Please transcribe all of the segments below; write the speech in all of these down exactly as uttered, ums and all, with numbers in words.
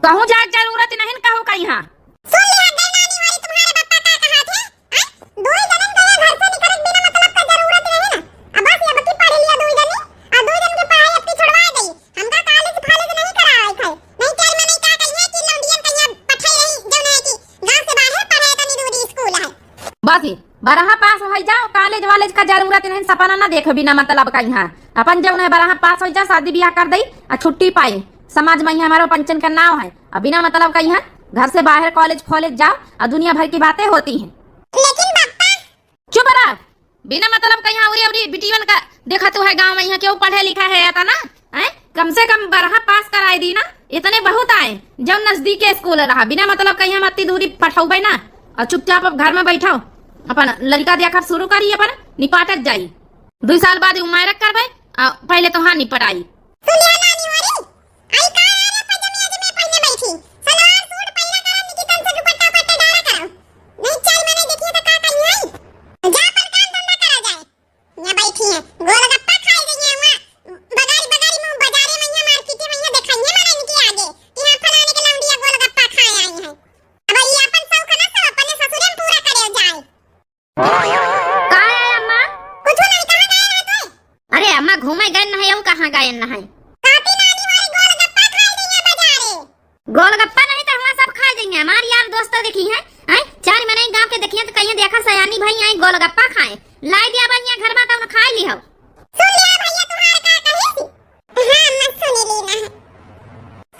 कहूँ जाए जरूरत नहीं, कहूँ कहीं हाँ। सुन लिया गए नानी वाली तुम्हारे पापा का कहा थे, हैं? दुई जनन का ये घर से निकले बिना मतलब का जरूरत नहीं ना। अब बस ये बकी पढ़ लिया दुई जनी, और दुई जन के पढ़ाई अब की छुड़वा गई। हमका कॉलेज फॉलेज नहीं करावे थे। नहीं क्या मैं नहीं का कही है कि लौंडियन कहीं पठाई रही, जो नहीं कि गांव से बाहर पढ़ाए तनी दूरी स्कूल है। बस ये बरहा पास हो जाओ, कॉलेज वॉलेज का जरूरत नहीं, सपना ना देखो बिना मतलब का यहाँ। अपन जो है बरहा पास हो जाओ, शादी ब्याह कर दई, आ छुट्टी पाई। समाज में यहाँ हमारो पंचन का नाव है, अब बिना मतलब का यहाँ घर से बाहर कॉलेज फॉलेज जाओ, और दुनिया भर की बातें होती हैं। लेकिन पापा, चुप रह। बिना मतलब का यहाँ उरी उरी बिटियन का देखा तू है, गाँव में यहाँ क्यों पढ़े लिखा है या ना, हैं? कम से कम बरहा पास कराए दी ना, इतने बहुत आए। जब नजदीक के स्कूल रहा, बिना मतलब का यहाँ मत्ती दूरी पठौबे ना, और चुपचाप अब घर में बैठो, अपन लड़का देखा शुरू करी, अपन निपाटत जाई। दुई साल बाद उमारक करबे, आ, पहले तो हाँ निपटाई। सुनिया नानी वाली, आई का आला पजमिया जे में पहिने बैठी? सलवार सूट पहिरा करा, निकी तन से दुपट्टा पट्टा डाला करो। नहीं चार महीने देखिए तो का कही है? जा पर काम धंधा करा जाए। यहाँ बैठी है, गोलगप्पा खाए गई है वहाँ। बगारी बगारी मुँह बाजारे में यहाँ मार्केटे में यहाँ देखाइए मारा इनके आगे कि हाँ फलाने के लौंडिया गोलगप्पा खाए आई है। अब ये अपन शौक ना सब अपने ससुरे में पूरा करे जाए। का है अम्मा? कुछ नहीं, कहाँ गए रहे तू? अरे अम्मा, घूमे गए न है, अउ कहाँ गए न है? काकी नानी वाली गोलगप्पा खाई रही है बाजारे। गोलगप्पा नहीं तो हुआ सब खाए जाइए, हमार यार दोस्त देखी है, हैं? चार मनई गाँव के देखिए तो कहिए देखा सयानी भाई आई गोलगप्पा खाए, लाई दिया बनिया घर में तो खाए ली हो। सुन लिया भैया तुम्हारे का कहे सी? हाँ, अम्मा सुन ली ना है।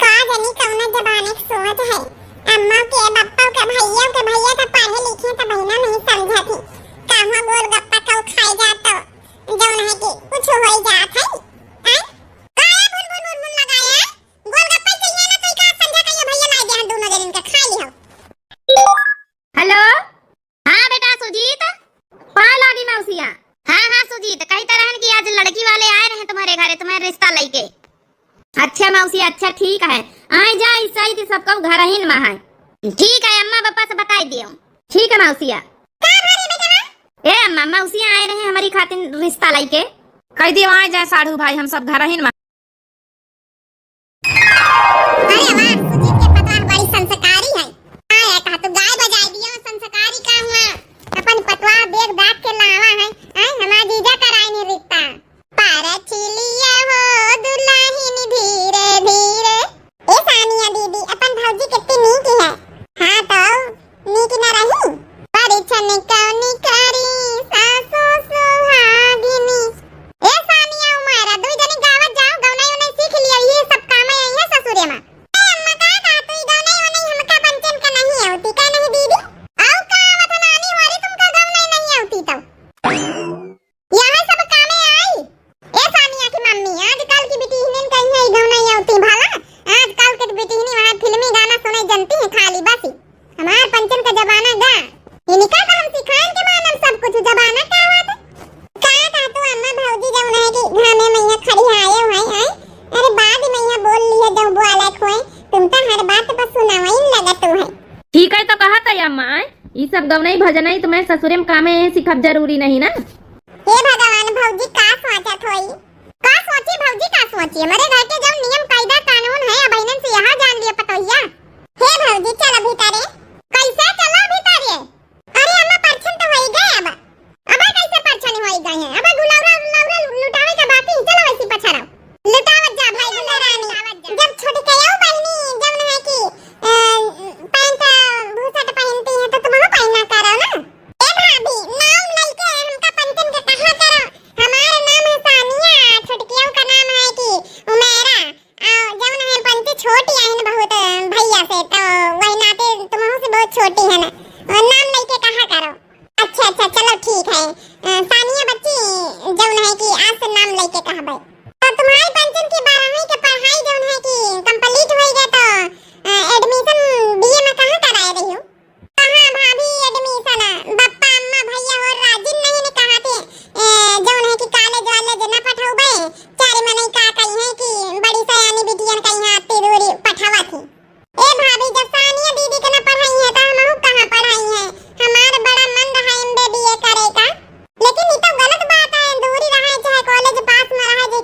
का जानी कौना जमाने के सोच है। अम्मा के, बप्पा के, भैया के, भैया तो पढ़े लिखे तो बहिना नहीं समझा थी। कहाँ गोलगप्पा कौ खाए जात तो जौन है कि कुछ हो ही जात है। हैं? काया भुन भुन भुन भुन लगाया? गोलगप्पा चाहिए ना तो का समझा कहिए भैया ला दे हम दोनों जन इनका खा ली हो। हेलो। हाँ बेटा सुजीत, पाँव लागी मौसिया। हाँ, हाँ सुजीत, कही तो रहन कि आज लड़की वाले आए रहे तुम्हारे घरे, तुम्हारे रिश्ता लेके। अच्छा मौसी, अच्छा ठीक है, आए जाए सही थी सबको घर ही में है। ठीक है, अम्मा पापा से बताई दियो। ठीक है मौसिया। का भरे बेटा? ए अम्मा, मौसिया आए रहे हमारी खातिर रिश्ता लेके। कह दियो आए जाए साढ़ू भाई, हम सब घर ही में। अरे वाह, सुजीत के पतवार बड़ी संस्कारी है। आया कहा तू गाय बजाए दियो, संस्कारी का हुआ। अपन पतवार देख दाख के लावा है। आए हमार जीजा कराए ने रिश्ता। पारा चीलिया हो दुल्हन धीरे धीरे। ए सानिया दीदी, अपन भौजी कितनी नीक है। हाँ तो, नीक न रही? परिछन कौनी करी सासो सुहागिनी। ए सानिया उमायरा, दुई जनी गावत जाओ, गौनाई उनाई सीख लिया, ये सब काम आई है ससुरे में। ए अम्मा, का कहा तू, ई गौनाई उनाई हमका पंचन का नहीं आवती, का नहीं दीदी? आउ का आवत नानी वाली तुमका गौनाई नहीं आवती तो? यहाँ सब कामे आई। ए सानिया की मम्मी, आजकल की बिटिहनिन कहीं है गौना आवती भला? आजकल के बिटिहनी वहाँ फिल्मी गाना सुने जनती है खाली बस। हमार पंचन का जमाना गा। इनका तो हम सिखान के मानम सब कुछ, जमाना का बात। का कहतू अम्मा भौजी जौन है कि घामे में यहाँ खड़ी आए हुए हैं? अरे बाद में यहाँ बोल लिया जब बोलक हुए, तुम तो हर बात पर सुनावइन लगत हो है। ठीक है तो कहत है अम्मा, ई सब गवनई भजनई तुम्हें ससुरे में कामे सिखब जरूरी नहीं ना। हे भगवान, भौजी का सोचत होई? का सोची भौजी, का सोची? हमरे घर के जौन नियम कायदा कानून है, अब इनन से यहाँ जान लिए पतोहिया। हे भौजी, चल भीतरे। कैसे चला भीतरे? अरे अम्मा, परछन तो होई गए अब। अब कैसे परछन होई गए हैं? अब गुलौरा, गुलौरा लुटावे के बाकी, चलो वैसी पछाड़ा। लुटावत जा भाई दुल्हा रानी। जब छोटकयौ बहिनी जौन है कि, अ, पैंट, बुशर्ट पहनती हैं, तो तुमहू पहना करो ना। ए भाभी, नाम लइके हमका पंचन के कहा करो। हमार नाम है सानिया, छोटकियौ का नाम है कि उमेरा। आ, जौन है पंच छोटी है ना बहुत, अ, भैया से, तो वही नाते तुमहू से बहुत छोटी है ना। और नाम लइके कहा करो। अच्छा, अच्छा, चलो ठीक है। अ, सानिया बच्ची, जौन है कि आज से नाम लइके कहबै। तो तुम्हारी पंचन की बारहवीं के पढ़ाई जौन है कि complete होई गया, तो, अ, admission B A में कहाँ कराए रही हो? कहाँ भाभी admission? बप्पा, अम्मा, भैया और राजिन नहीं ने कहा थे, अ, जौन है कि college वालेज न पठौबै, चार मनई का कही है कि बड़ी सयानी बिटियन कही है, अत्ती दूरी पठावा थी। ए भाभी, जब सानिया दीदी के न पढ़ाई है, तो हमहू कहाँ पढ़ाई है? हमार बड़ा मन रहा M B B A करे का, लेकिन ई तो गलत बात है, दूरी रहे चाहे college पास में रहे, जे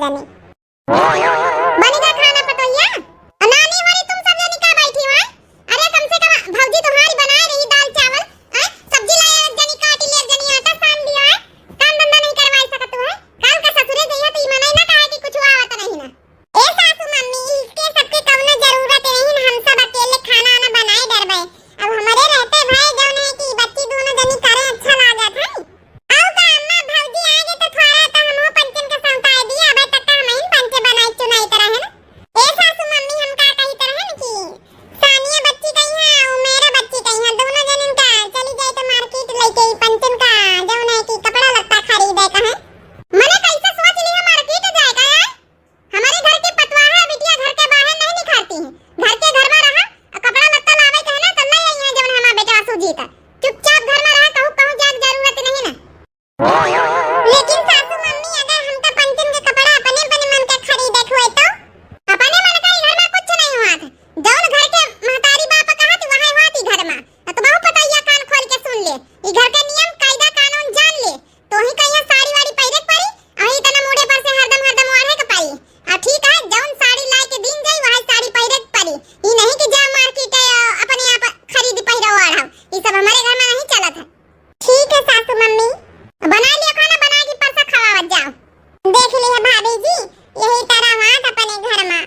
जनी। बनी गा खाना पतोहिया? आ नानी होरी तुम सब जनी का बैठी हो, हैं? अरे कम से कम भौजी तुम्हारी बनाए रही दाल चावल, हैं? सब्जी लाए एक जनी काटी ले, एक जनी आटा सान दिया है। काम धंधा नहीं करवाई सकत हो, हैं? काल का ससुरे जइहा तो ई मनई ना कहे कि कुछ आवत नहीं ना। ए सासू मम्मी, इसके सबके कउनो जरूरत नहीं ना, हम सब अकेले खाना आना बनाए डरबे। अब हमरे रहते भाई जौन है कि बच्ची दोनों जनी करे अच्छा लागत है। अउ का अम्मा, भौजी आगे तो थोड़ा तो हमहू पंचन के सौंताए दिया, अबे तक का हमहिन पंचे बनाई चुनाई तरह है ना। ए सासू मम्मी, हम का कही तरह है ना कि सानिया बच्ची कही है, उमेरा बच्ची कही है, दोनों जनिन का चली जाए तो मार्केट लेके ई पंचन का जौन है कि कपड़ा लत्ता खरीदे का है। मने कैसे सोच ली है मार्केट जाए का है? हमारे घर के पतवाह है बिटिया, घर के बाहर नहीं निखारती है। घर के घर में रहा, और कपड़ा लत्ता लावे के है ना, तो ले आई है जवन हमार बेटवा सूजी का। चुपचाप घर में रहा, कहूँ कहूँ जाए के जरूरत नहीं ना। लेकिन सासू मम्मी, अगर हमका पंचन के कपड़ा अपने अपने मन के खरीदे के हुए तो? अपने मन का ई घर में कुछ नहीं हुआ था। जौन घर के महतारी बाप कहा थी, वही हुआ थी घर में। आ तो बहुत पतैया कान खोल के सुन ले, ई घर के नियम कायदा कानून जान ले। तोही कहिया साड़ी वाड़ी पहिरे के पड़ी, अही इतना मूड़े पर से हरदम हरदम ओढ़े के पड़ी। आ ठीक है, जौन साड़ी लाए के दिन जाई, वही साड़ी पहिरे के पड़ी। ई नहीं कि जा मार्केट, अ, अपने आप खरीद पहिरो ओढ़ब, ई सब हमारे घर में नहीं चलत है। ठीक है सासू मम्मी। बना लियो खाना, बना के परसा खवावत जाओ। देख लिया भाभी जी, यही तरह बात अपने घर में।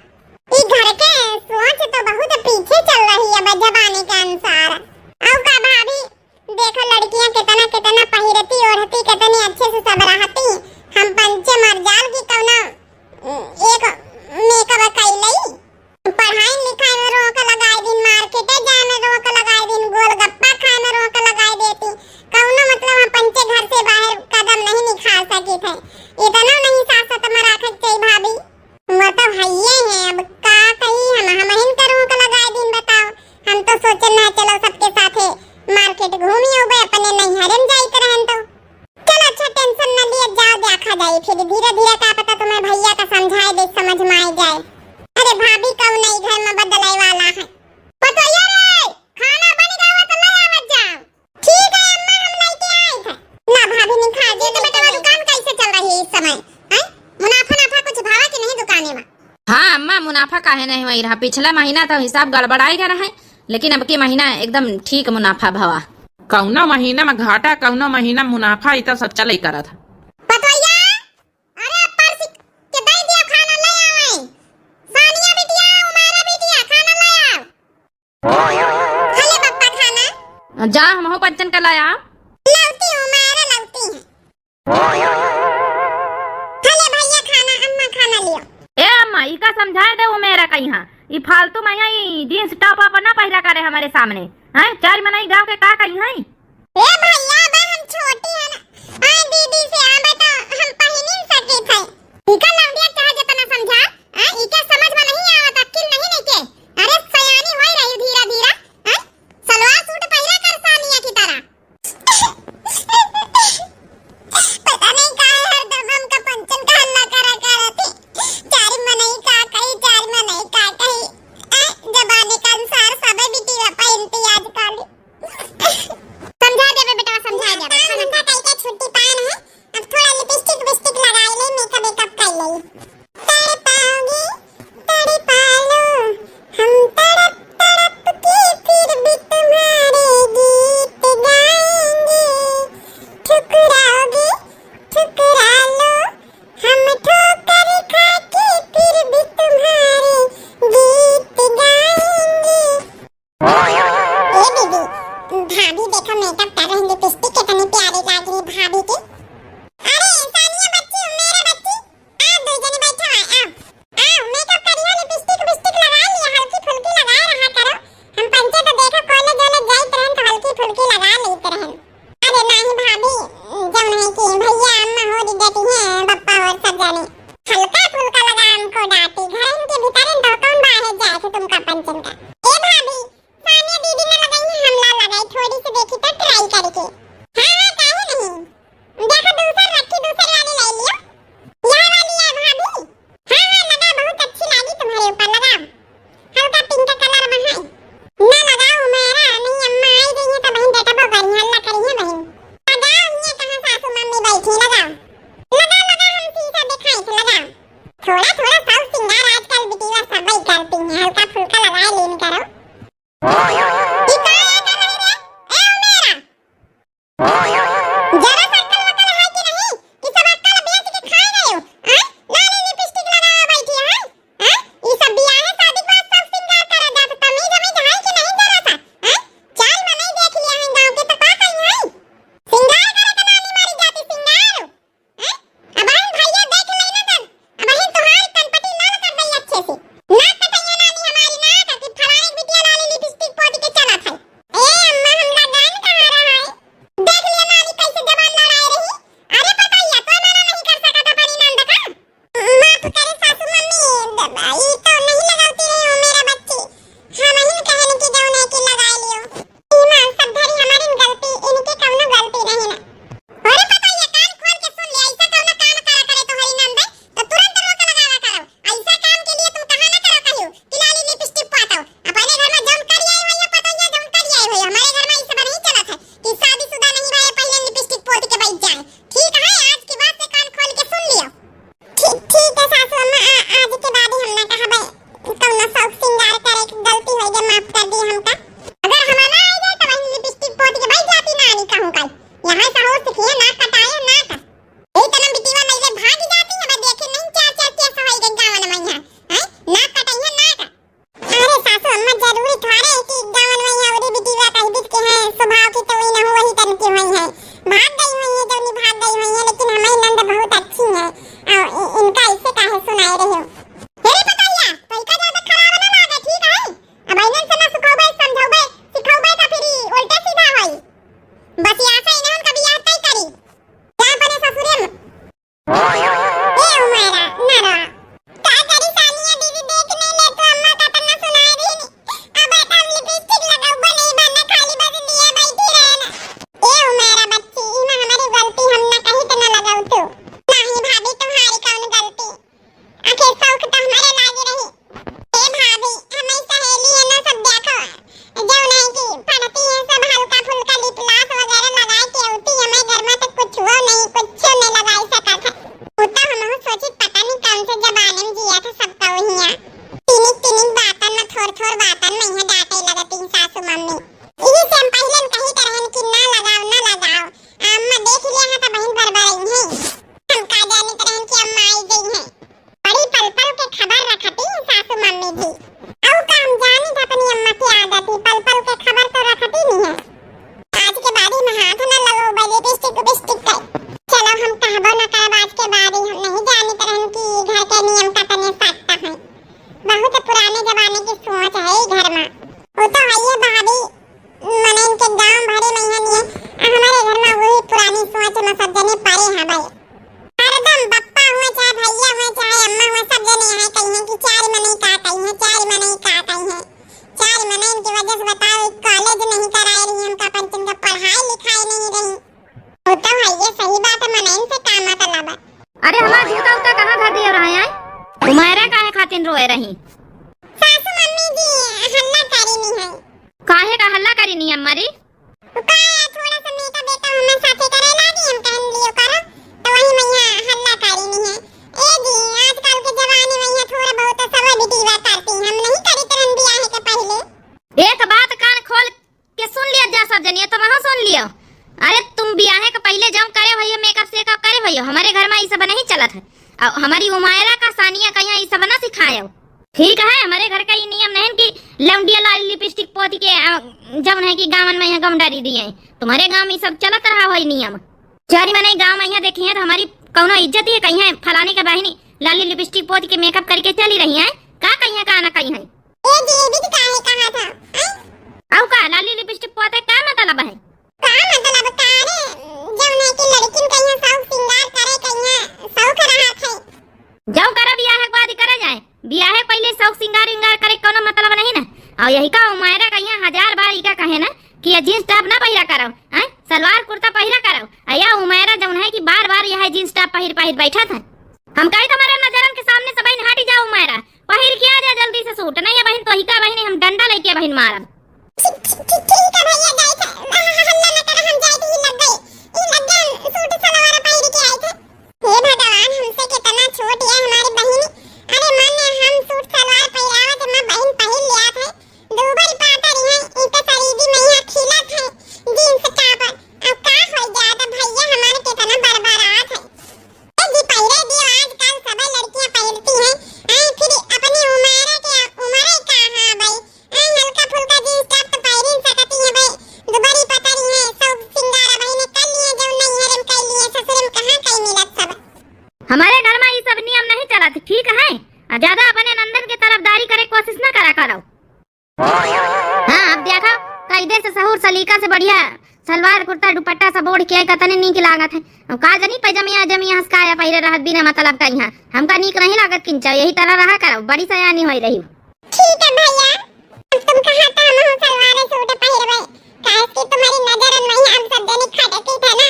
ई घर के सोच तो बहुत पीछे चल रही है अब जमाने के अनुसार। अउ का भाभी, देखो लड़कियां कितना कितना पहिरती ओढ़ती, कितनी अच्छे से सब रहती। हम पंचे मर जाल की कौनो एक मेकअप कई लई। पढ़ाई लिखाई में रोक लगाए दिन, मार्केटे जाए में रोक लगाए दिन, गोलगप्पा खाए में रोक लगाए देती। कौनो मतलब हम पंचे घर से बाहर कदम नहीं निकाल सकी थे। इतना नहीं सास सतमा रखे के चाहिए भाभी। वो तो हइये है, अब का कही हम, हम हिन करूँ का लगाए दिन बताओ। हम तो सोचन ना चलो सबके साथे मार्केट घूमी अउबे, अपने नैहरे में जाइत रहन तो। चलो अच्छा टेंशन न लिए, जाओ देखा जाए फिर धीरे धीरे, का पता तुम्हें भैया का समझाए दे, समझ में आ जाए। अरे भाभी कौन नहीं घर में बदले वाला है। पतोहिया रे, खाना बन गया तो ले आवत जाओ। ठीक है अम्मा, हम लेके आए थे। ना भाभी नहीं खा दे तो बेटा, वो दुकान कैसे चल रही है इस समय? हैं? मुनाफा नाफा कुछ भावा कि नहीं दुकाने में? हाँ अम्मा, मुनाफा काहे नहीं हुआ रहा? पिछला महीना तो हिसाब गड़बड़ाई गया रहा है, लेकिन अब की महीना एकदम ठीक मुनाफा भवा। कौनो महीना में घाटा, कौनो महीना मुनाफा, ई तो सब चले करत है। पतोहिया, अरे परसी के दे दिया खाना ले आवे। सानिया बिटिया, उमेरा बिटिया, खाना ले आओ। खा ले पप्पा खाना। जा, हमहू पंचन का लाया। लौती हूँ, मैं अरे लौती हूँ। खा ले भैया खाना, अम्मा खाना लियो। ए अम्मा, ई का समझाए दे उमेरा कहीं, ई फालतू में ई जींस टॉप आप ना पहिरा करे हमारे सामने। हैं? चार मनई गाँव के का कहीं हैं? ए भैया, बा हम छोटी है ना। आ दीदी से आ बता, हम पहिनी सकी थे। इका लौंडिया चाहे जितना समझा, आ, इके समझ में नहीं आवत, अक्किल नहीं लेके। अरे सयानी होई रही धीरा धीरा, आ? सलवार सूट पहिरा कर सानिया की तरह। पता नहीं काहे हरदम हमका पंचन का हल्ला करा करत है। चार मनई का कही, चार मनई का कही। आ, जमाने का अनुसार सबे बिटिया पहिनती आजकल। समझा देबे बेटवा, समझा। दिन रोए रही। सासू मम्मी जी हल्ला करी नी है। काहे का हल्ला करी नी अम्मा री? तो का यार, थोड़ा सा मेकअप वेकअप हमारे साथे करे लागी, हम कहन लियो करो, तो वही मैया हल्ला करी नी है। ए जी, आजकल के जमाने में यहाँ थोड़ा बहुत सब भी diva करती हैं, हम नहीं करी तरन बियाह के पहले। एक बात कान खोल के सुन लिया जा सब जनिए, तुम हो सुन लियो। अरे तुम बियाहे के पहले जब करे भैया मेकअप सेकअप करे भैया, हमारे घर में ये सब नहीं चलत है। और हमारी उमायरा का सानिया कहिया ये सब ना सिखायो। ठीक है, हमारे घर का ये नियम नहीं कि लौंडिया लाली लिपस्टिक पोत के, अ, जौन है कि गाँवन में यहाँ गम डारी दिए। तुम्हारे गाँव में ये सब चलत रहा है नियम। चारी मने गाँव में यहाँ देखी है तो हमारी कौनो इज्जत ही कहीं है, फलाने के बहिनी लाली लिपस्टिक पोत के मेकअप करके चली रही है, का कहीं है, का ना कहीं है। ए जी, ये भी तो काहे कहा था, हैं? अउ का लाली लिपस्टिक पोते का मतलब है? का मतलब का रे? जौन है कि लड़किन कहिया शौक सिंगार करे, कहिया शौक रहत है। जौ करा बियाह के बाद ही करा जाए, बियाह के पहले शौक सिंगार विंगार करे कोनो मतलब नहीं ना। और यही का उमायरा कहिया हजार बार इका कहे ना कि ये जींस टॉप ना पहिरा करो, हैं? सलवार कुर्ता पहिरा करो। आ या उमायरा जौन है कि बार बार यह जींस टॉप पहिर पहिर बैठत है। हम कही तुम्हारे नजरन के सामने से बहिन हटी जाओ उमायरा, पहिर के आ जा जल्दी से सूट, नहीं है बहिन तो हिका बहिन हम डंडा लेके बहिन मारब। ठीक, ठीक, ठीक, ठीक है भैया, जाइत है। ह-, ह-, हल्ला न कर, हम जाइत ही लग गए। ई लग गए, सूट सलवार पहिर के आइत है। हे भगवान, हमसे कितना छोट है हमारी बहिनी। अरे मन हम सूट सलवार पहिरावत है, माँ बहिन पहिर लियात है। दूबर पातर है, ई तो शरीरी मैया खिलत है, जींस टॉप। अब का हो जात भैया, हमारे कितना बरबरात है। ए जी, पहिरे दियो, आजकल सब लड़कियां पहिरती हैं। हैं, फिर अपनी उम्र के, उम्र का हाँ भाई, हैं, हल्का फुल्का जींस टॉप तो पहिर सकती हैं भाई, दुबरी पतरी हैं, सब सिंगार भाई ने कर लिए, जो नहीं है, हम कर लिए, ससुर में कहाँ कहीं मिलत सब। हमारे घर में ये सब नियम नहीं चलत, ठीक है? आ ज्यादा अपने नंदन के तरफदारी करे कोशिश ना करा करो। हाँ, अब देखा, कायदे से सहूर सलीका से बढ़िया सलवार कुर्ता दुपट्टा सब ओढ़ के आई, कतने नीक लागत है। अब का जनी पैजमिया जमिया हंसकाया पहिरे रहत बिना मतलब का यहाँ। हमका नीक नहीं लागत किंचा, यही तरह रहा करो, बड़ी सयानी होई रही। ठीक है भैया, अब तुम कहा था हम सलवार सूट पहिरबे, काहे कि तुम्हारी नजर में हम सब जने खटकी थे ना।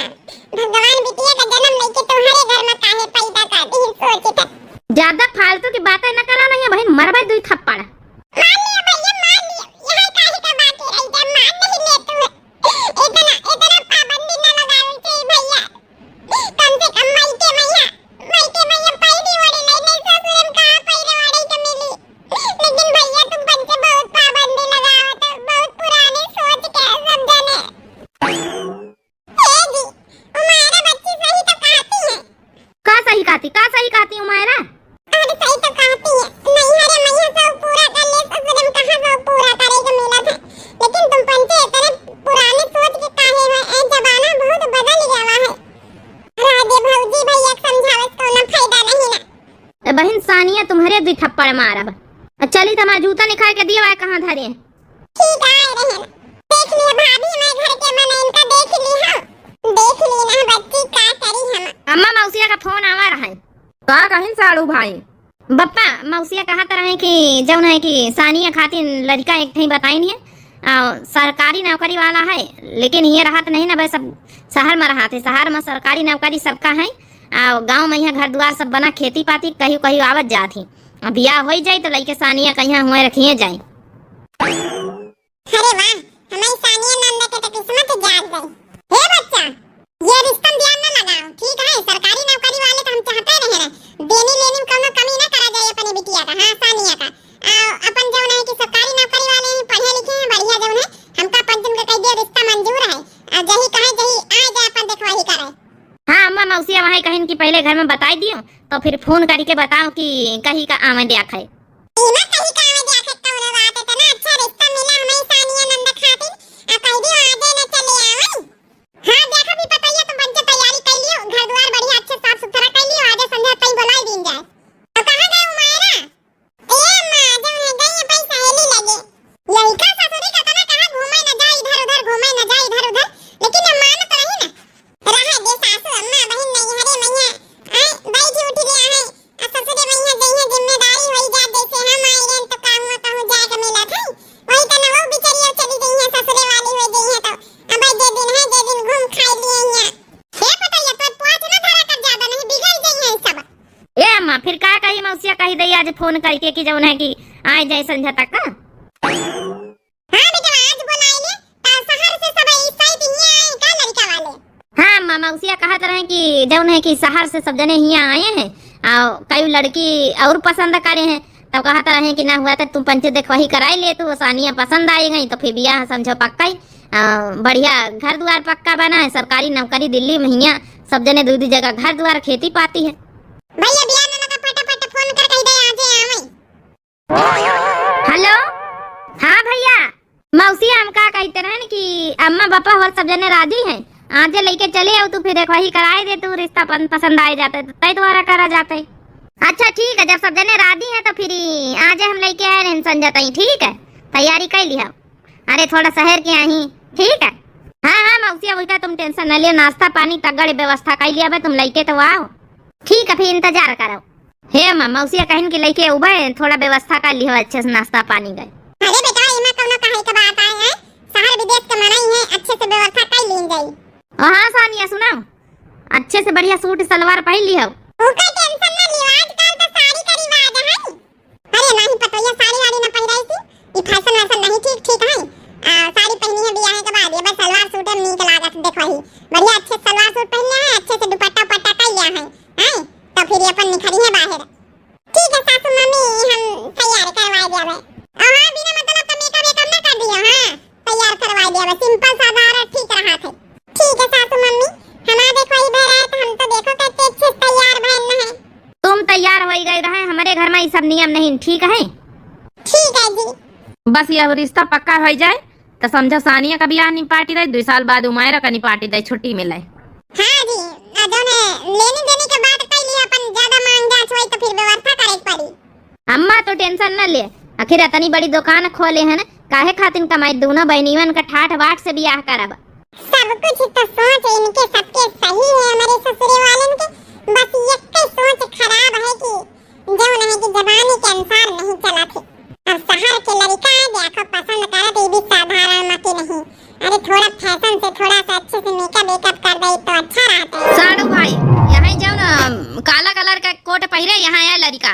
भगवान बिटिया का जन्म लेके तुम्हारे घर में काहे पैदा कर दी, सोची था। ज्यादा फालतू की बातें न करा नहीं बहिन, मरबे दुई थप्पड़। मान लिया भैया, मान लिया। यहाँ काहे का बात है, रही जा, मान नहीं ले तू। इतना, इतना पाबंदी न लगावे चाहिए भैया। कम से कम मायके मैया, मायके मैया पहिरी ओढ़े नहीं, नहीं ससुर में कहाँ पहिरे ओढ़े के मिली। लेकिन भैया तुम पंचे बहुत पाबंदी लगावत हो, बहुत पुराने सोच के सब जने। ए जी, उमायरा बच्ची सही तो कहती है। का सही कहती, का सही कहती उमायरा? अरे सही तो कहती है, नैहरे मैया सब पूरा कर ले, ससुर में कहाँ सब पूरा करे के मिलत है। लेकिन तुम पंचे इतने पुराने सोच के काहे हो, ए जमाना बहुत बदल गया है। रह दे भौजी, भैया के समझावे से कोनो फायदा नहीं ना। ए बहिन सानिया, तुम्हरे दुई थप्पड़ मारब। आ चली त हमार जूता निकाल के दियो, आए कहाँ धरे। ठीक आए रहे ना। देख लिया भाभी, मैं घर के मन इनका देख ली हाँ। देख ली ना बच्ची, का करी हम। अम्मा मौसिया का फोन आवा रहा है। का कहिन साड़ू भाई? बप्पा, मौसिया कहत रहे कि जौन है कि सानिया खातिर लड़का एक ठे बताइन है, आ, सरकारी नौकरी वाला है, लेकिन ये रहत नहीं ना, बस अब शहर में रहत है, शहर में सरकारी नौकरी सबका है, आ, गाँव में यहाँ घर दुआर सब बना, खेती पाती कहीं कहीं आवत जात ही। अब बियाह होई जाई तो लइके सानिया कहिया हुए रखिए जाई। अरे वाह, हमारी सानिया नंदा के तो किस्मत जाग गई। हे बच्चा, ये रिश्ता में ध्यान ना लगाओ, ठीक है? सरकारी नौकरी वाले तो हम चाहते रहे ना, देनी लेनी में कौनो कमी ना करा जाए अपने बिटिया का, हाँ, सानिया का। आ, अपन जौन है कि सरकारी नौकरी वाले हैं, पढ़े लिखे हैं, बढ़िया जौन है, हमका पंचन का कह दिया रिश्ता मंजूर है। आ, जही कहे, जही आ जाए, अपन देखवाही करे। हाँ अम्मा, मौसिया वहाँ कहिन कि पहले घर में बताई दियो, तो फिर फोन करके बताओ कि कही का आवे द्याख है। इमा कही का आवे द्याख है, कौनो बात, इतना अच्छा रिश्ता मिला हमें सानिया नंदा खातिर, आ कह दियो आजे न चले आवे। हाँ, देखा भी पतैया, तुम बन के तैयारी कर लियो, घर द्वार बढ़िया अच्छे साफ सुथरा कर लियो, आजे संध्या तई बुलाई दीन जाए। तो कहाँ गए उमायरा? ए अम्मा, जौन है गई अपन सहेली लगे। लइका ससुरी का तना कहाँ घूमे न जाए इधर उधर, घूमे न जाए इधर उधर, लेकिन हम मानत रही ना। रहे दे सासू अम्मा, बहिन नैहरे मैया, आए, बैठ उठ गया है, आ ससुरे मैया जइहे जिम्मेदारी होई जा, फिर का कही मौसिया, कही दई आज फोन करके कि जौन है कि आए जाए संझा तक का। हाँ बेटा, आज बोलाइले, त शहर से सब इस साइड हियाँ आए का लड़का वाले? हाँ अम्मा, मौसिया कहत रहे कि जौन है कि शहर से सब जने हियाँ आए हैं, और कई लड़की और पसंद करे हैं, तब कहत रहे कि ना हुआ तो तुम पंचे देखवाही कराई ले, तू सानिया पसंद आई गई तो फिर बियाह समझो पक्का ही। आ, बढ़िया घर द्वार पक्का बना है, सरकारी नौकरी दिल्ली में, हियाँ सब जने दू दू जगह घर द्वार खेती पाती है। भैया बियाह वाला का फटाफट फोन कर कही दे, आजे आवे। हेलो, हाँ भैया, मौसी हम का कहते रहन कि अम्मा पापा और सब जने राजी हैं, आजे लेके चले आओ तू, फिर देखवाही कराए दे तू, रिश्ता पन-, पसंद आए जाते तो तय द्वारा करा जाते। अच्छा ठीक है, जब सब जने राजी हैं तो फिर आजे हम लेके आए रहन संझा तई, ठीक है, तैयारी कर लिया। अरे थोड़ा शहर के आही, ठीक है। हाँ हाँ मौसी, वही का तुम टेंशन न लियो, नाश्ता पानी तगड़ व्यवस्था कर लिया बे, तुम लेके तो आओ। ठीक है, फिर इंतजार करो। हे अम्मा, मौसिया कहिन कि लइके उबे, थोड़ा व्यवस्था कर लिहो अच्छे से नाश्ता पानी गए। अरे बेटा, एमा कौनो कहे के बात आए है? शहर विदेश के मनई है, अच्छे से व्यवस्था कर लीन जाई। ओ हाँ सानिया, सुनाओ, अच्छे से बढ़िया सूट सलवार पहन लिहो। ओकर टेंशन ना लियो, आजकल तो साड़ी का रिवाज है। अरे नाही पतोहिया, साड़ी वाड़ी ना पहिराई थी, ई फैशन वैशन नहीं ठीक, ठीक है। आ, साड़ी पहनी है बियाह के बाद, ये बस सलवार सूट में नीक लागत, देखो ही बढ़िया अच्छे सलवार सूट पहन लिया है, अच्छे से दुपट्टा उपट्टा कर लिया है, हैं? तो फिर ये अपन निखरी है बाहर। ठीक है सासू मम्मी, हम तैयार करवा देबे। हाँ, बिना मतलब का मेकअप वेकअप ना कर दियो, हाँ, तैयार करवा देबे, सिंपल साधारण ठीक रहा थे। ठीक है सासू मम्मी, हमार देखो ई भर है तो हम तो देखो कितने अच्छे से तैयार भइल है। तुम तैयार हो गए रहे, हमारे घर में ये सब नियम नहीं, ठीक है? ठीक है जी। बस यह रिश्ता पक्का हो जाए तो समझो सानिया का बियाह निपाटी दे, दो साल बाद उमायरा का निपाटी दे, छुट्टी मिले। हाँ जी, आ जौन है लेने देने के बात कर लिया, अपन ज्यादा मांग जांच होई तो फिर व्यवस्था करे के पड़ी। अम्मा तो टेंशन न ले, आखिर इतनी बड़ी दुकान खोले है ना, काहे खातिर कमाई, दोनों बहनियन का ठाठ बाट से बियाह करब। सब कुछ तो सोच इनके सबके सही है, हमारे ससुरे वालन के, बस एक सोच खराब है कि जौन है कि जमाने के अनुसार नहीं चलत है। अब शहर के लड़का है, देखो पसंद करत, ये भी साधारण मत नहीं। अरे थोड़ा फैशन से थोड़ा सा अच्छे से मेकअप वेकअप कर दे तो अच्छा रहता है। साढ़ू भाई, यहाँ जौन काला कलर का कोट पहिरे, यहाँ है लड़का।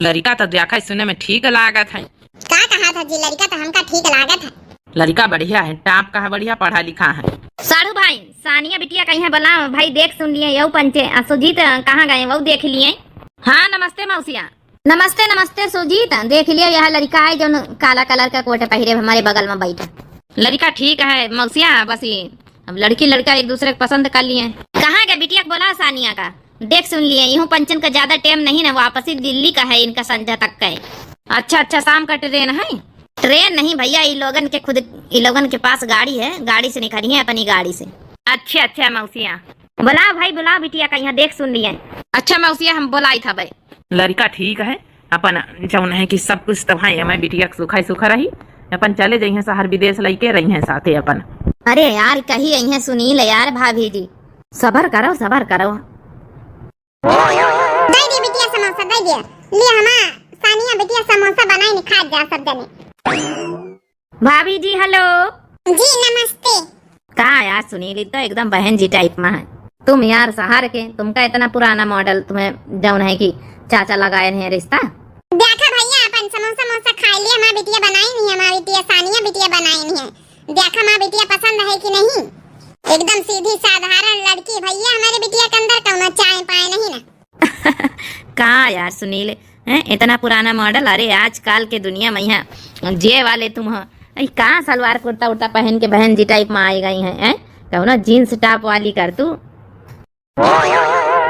लड़का तो देखा सुने में ठीक लागत है। का कहा था जी, लड़का तो हमका ठीक लागत है। लड़का बढ़िया है, टाप का है, बढ़िया पढ़ा लिखा है। साढ़ू भाई, सानिया बिटिया कहीं है, बोला भाई, देख सुन लिए, यऊ पंचे, आ सुजीत कहाँ गए, वो देख लिए। हाँ, नमस्ते मौसिया। नमस्ते, नमस्ते सुजीत, देख लिए यह लड़का है जौन काला कलर का कोट पहिरे, हमारे बगल में बैठा। लड़का ठीक है मौसिया, बस ये अब लड़की लड़का एक दूसरे को पसंद कर लिए। कहाँ गए बिटिया को बोला सानिया का, देख सुन लिए, यूं पंचन का ज्यादा टाइम नहीं ना, वापसी दिल्ली का है इनका, संझा तक का है। अच्छा, अच्छा, शाम का ट्रेन है? ट्रेन नहीं भैया, ई लोगन के खुद, ई लोगन के पास गाड़ी है, गाड़ी से निकली है अपनी गाड़ी से। अच्छा, अच्छा मौसिया। बुलाओ भाई, बुलाओ बिटिया का, यहाँ देख सुन लिए। अच्छा मौसिया, हम बुलाई था भाई। लड़का ठीक है, अपन जौन है कि सब कुछ तो भाई हमें बिटिया के सुखा ही सुखा रही, अपन चले जइहें शहर विदेश लइके रही हैं साथे अपन। अरे यार, कही अइहें सुनील यार, भाभी जी। सबर करो, सबर करो। दे दे बिटिया समोसा, दे दे। ले हमा सानिया बिटिया समोसा बनाई ने खा जा सब जने। भाभी जी, हेलो। जी, नमस्ते। का यार सुनील, ई तो एकदम बहन जी टाइप में है। तुम यार शहर के, तुमका इतना पुराना मॉडल, तुम्हें जौन है कि चाचा लगाए रहे रिश्ता। देखा भैया, अपन समोसा मोसा खा लिया, हमार बिटिया बनाई नहीं, हमार बिटिया सानिया बिटिया बनाई नहीं है। देखा हमार बिटिया पसंद है कि नहीं, एकदम सीधी साधारण लड़की भैया, हमारे बिटिया के अंदर कौनो चाय पाए नहीं ना। का यार सुनील, हैं, इतना पुराना मॉडल? अरे आजकल के दुनिया में यहाँ जे वाले तुम हो, अरे का सलवार कुर्ता उर्ता पहन के बहन जी टाइप में आई गई हैं, हैं? कौनो जींस टॉप वाली कर तू।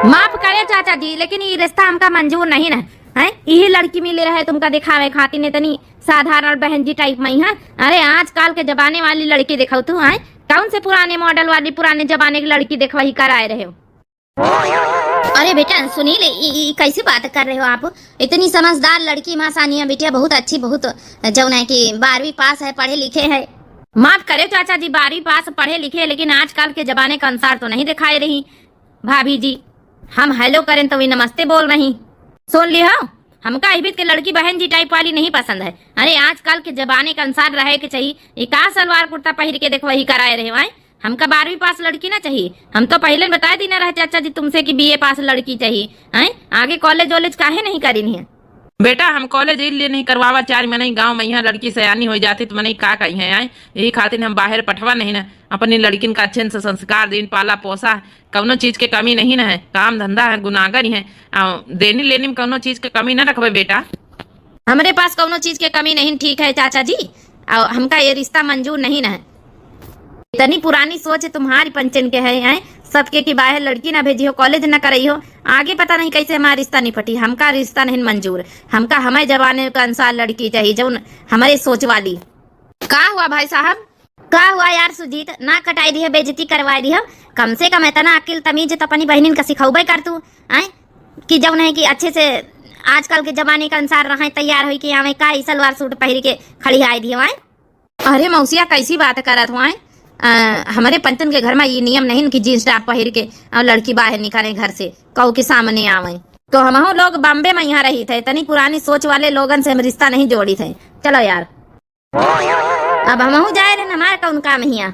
माफ करे चाचा जी, लेकिन ये रिश्ता हमका मंजूर नहीं ना, हैं? यही लड़की मिले रहे तुमका दिखावे खातिर, इतनी साधारण बहन जी टाइप में, हैं? अरे आजकल के जमाने वाली लड़की देखो तू, हैं? कौन से पुराने मॉडल वाली, पुराने जमाने की लड़की देखवाही कराए रहे हो? अरे बेटा सुनील, ई, ई कैसी बात कर रहे हो आप? इतनी समझदार लड़की माँ सानिया बिटिया, बहुत अच्छी, बहुत, जौन है कि बारहवीं पास है, पढ़े लिखे है। माफ करे चाचा जी, बारहवीं पास पढ़े लिखे, लेकिन आजकल के जमाने के अनुसार तो नहीं दिखाई रही भाभी जी। हम हेलो करें तो वी नमस्ते बोल रही। सुन ली हो, हमका इबित के लड़की बहन जी टाइप वाली नहीं पसंद है। अरे आजकल के जमाने के अनुसार रहे के चाहिए। ये का सलवार कुर्ता पहिर के देखवाही कराए रहे हो, आए? हमका बारहवीं पास लड़की ना चाहिए। हम तो पहिले बताइ दीना रहे चाचा जी तुमसे कि बीए पास लड़की चाहिए। हैं? आगे कॉलेज वॉलेज काहे नहीं करिन है? बेटा, हम कॉलेज इलिए नहीं करवावा चाह, मनई गाँव में यहाँ लड़की सयानी होइ जाती तो मनई का कहिहैं, आय? यही खातिर हम बाहर पठवा नहीं ना। अपनी लड़किन का अच्छे से संस्कार दीन, पाला पोसा, कउनो चीज के कमी नहीं ना है। काम धंधा है, गुनागर ही है, आ, देनी लेनी में कउनो चीज के कमी ना रखबे बेटा। हमरे पास कउनो चीज के कमी नहीं, ठीक है चाचा जी, और हमका ये रिश्ता मंजूर नहीं ना है। इतनी पुरानी सोच तुम्हारी पंचन के है, हैं? सबके कि बाहर लड़की ना भेजिहो, कॉलेज ना करइहो, आगे पता नहीं कैसे हमारा रिश्ता निपटी। हमका रिश्ता नहीं मंजूर, हमका हमारे जमाने के अनुसार लड़की चाहिए, जउन हमारे सोच वाली। का हुआ भाई साहब? का हुआ यार सुजीत, ना कटाई दिहो, बेइज्जती करवाई दिहो। कम से कम इतना अकिल तमीज तो अपनी बहनिन का सिखौबे कर तू, आय? कि जउन है कि अच्छे से आजकल के जमाने के अनुसार रहै, तैयार होई के आवै, का ई सलवार सूट पहिर के खड़ी आई दिहो, आय? अरे मौसिया, कैसी बात करत हो, आय? अ, हमरे पंचन के घर में ई नियम नहीं कि जींस टॉप पहिर के और लड़की बाहर निकले घर से, कहू के सामने आवै। तो हमहू लोग बॉम्बे में यहाँ रही थे, इतनी पुरानी सोच वाले लोगन से हम रिश्ता नहीं जोड़ी थे। चलो यार। अब हमहू जाए रहे, हमार कउन काम हिया।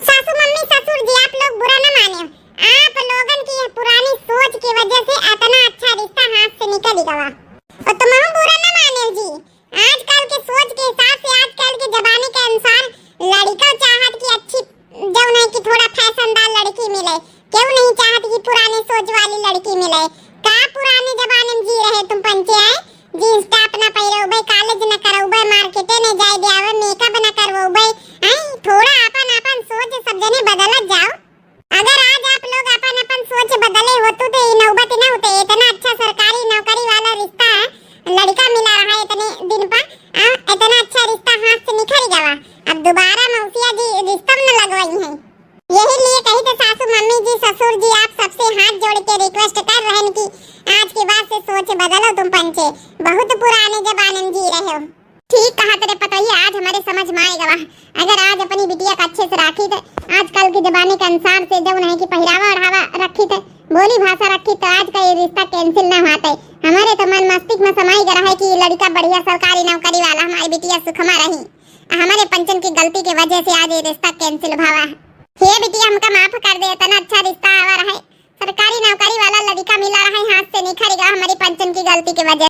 सासू मम्मी ससुर जी, आप लोग बुरा न माने, आप लोगन की यह पुरानी सोच की वजह से इतना अच्छा रिश्ता हाथ से निकल गवा। और तुमहू बुरा न माने जी, आजकल के सोच के हिसाब से, आजकल के जमाने के अनुसार लड़का चाहत कि अच्छी, जउन है कि थोड़ा फैशनदार लड़की मिले, केहू नहीं चाहत कि पुराने सोच वाली लड़की मिले। का पुराने जमाने में जी रहे तुम पंचे, आय? जींस टॉप ना पहिरउबे, कॉलेज ना करउबे, मार्केटे ना जाए देआवे, मेकअप ना करवउबे, आय? थोड़ा आपन, आपन सोच सब जने बदलत जाओ। अगर आज आप लोग आपन, आपन सोच बदले होतू तो ई नौबत ना होते। इतना अच्छा सरकारी नौकरी वाला रिश्ता लड़का मिला रहा है इतने दिन पर, आ, इतना अच्छा रिश्ता हाथ से निकल गवा। अब दोबारा मौसिया जी रिश्ता में न लगवाई हैं। यही लिए कही थे सासू मम्मी जी, ससुर जी, आप सबसे हाथ जोड़ के रिक्वेस्ट कर रहे हैं कि आज के बाद से सोच बदलो तुम पंचे, बहुत पुराने जमाने में जी रहे हो। ठीक कहा तेरे पतोहिया, आज हमारे समझ में आए गवा। अगर आज अपनी बिटिया का अच्छे से राखी थे, आजकल के जमाने के अनुसार से जउन है कि पहिरावा ओढ़ावा रखी थे, बोली भाषा रखी, तो आज का ये रिश्ता कैंसिल ना होते। हमारे तो मन मस्तिष्क में समाई गवा है कि लड़का बढ़िया सरकारी नौकरी वाला हमारी बिटिया सुखमा रही। हमारे पंचन की गलती की वजह से आज ये रिश्ता कैंसिल भावा है। हे बिटिया, हमका माफ कर दे, इतना अच्छा रिश्ता आवा रहे, सरकारी नौकरी वाला लड़का मिला रहा है, हाथ से निखर गवा हमारी पंचन की गलती की वजह